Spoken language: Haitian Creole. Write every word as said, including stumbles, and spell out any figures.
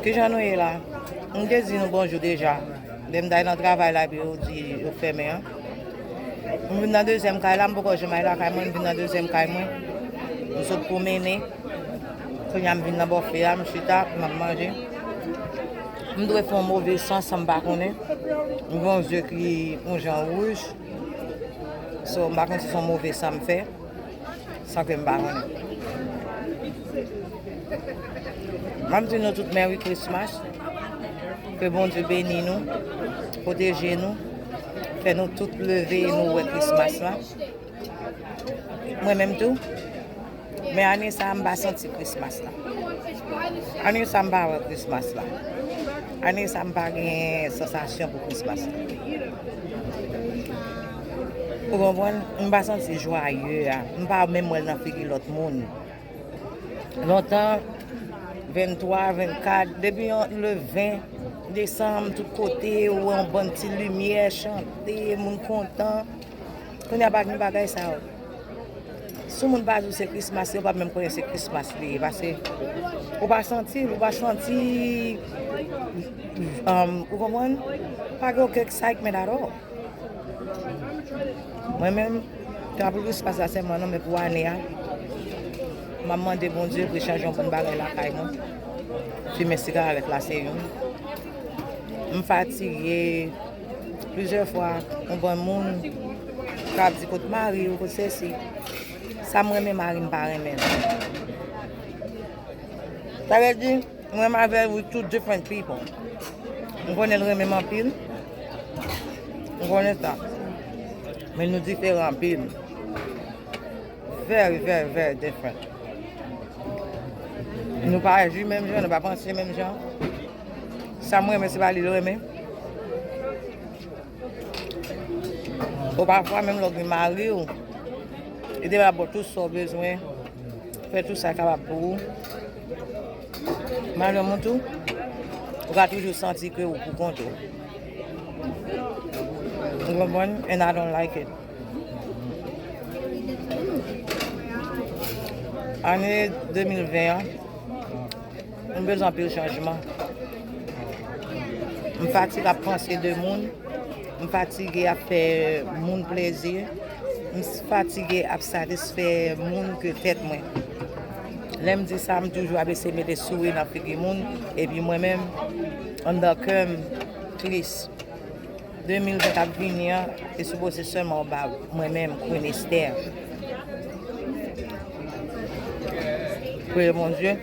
Kijan nou ye la? M te di nou bonjou deja. Lè m t al nan travay la, epi yo di yo fèmen an. M vin nan dezyèm kay la, m poko janm al lakay mwen, m vin nan dezyèm kay mwen. M sot pwomennen. Kounye a m vin nan bòfe a, m chita, m ap manje. M dwe fè yon move san san m pa konnen. M gen yon zye ki yon jan wouj. So, m pa konn si se yon move san m fè. San ke m pa konnen. M ap di nou tout Merry Christmas. Ke Bondye beni nou, pwoteje nou, fè nou tout leve e nou wè Christmas la. Mwen menm tou, men ane sa a m pa santi Christmas la. Ane sa a m pa wè Christmas la. Ane sa a m pa gen sansasyon pou Christmas la. Ou konprann? M pa santi jwaye a. M pa menm wè l nan figi lòt moun. Lontan, venntwa, vennkat, depi yon, le ven desanm, tout kote, ou wè yon bann ti limyè, chante, moun kontan. Kounye a pa gen bagay sa yo. Si yon moun pa di w se Christmas, ou p ap menm konnen se Christmas li ye, paske ou pa santi l, ou pa santi, um, ou konprann? Pa gen okenn excitement at all. Mwen menm, se pa pou Christmas la sèlman non, men pou ane a, m ap mande Bondye pou l chanje yon bann bagay lakay mwen. Fimen sigarèt la se youn. M fatige plizyè fwa, yon bann moun k ap di kot mari w, kot sesi. Sa m renmen mari m pa renmen l. Sa vle di, mwen m avè l, we two different people. M konnen l renmen m anpil. M konnen sa. Men nou diferan anpil. Very, very, very different. Nou pa aji menm jan, nou pa panse menm jan. Sa m renmen, se pa li l renmen. Ou pafwa menm lè w gen mari w, li te va ba w tout sa w bezwen, fè tout sa l kapab pou ou. Malè moun tou, ou ka toujou santi ke ou pou kont ou. Ou konprann? And I don't like it. Ane de mil ven an, m bezwen anpil chanjman. M fatige ap panse de moun. M fatige ap fè moun plezi. M fatige ap satisfè moun ke tèt mwen. Lè m di sa, m toujou ap eseye mete souri nan figi moun. Epi mwen menm, anndan kè m, tris. De mil ven k ap vini an, te sipoze sèlman ba mwen menm, Queen Esther. Priye Bondye.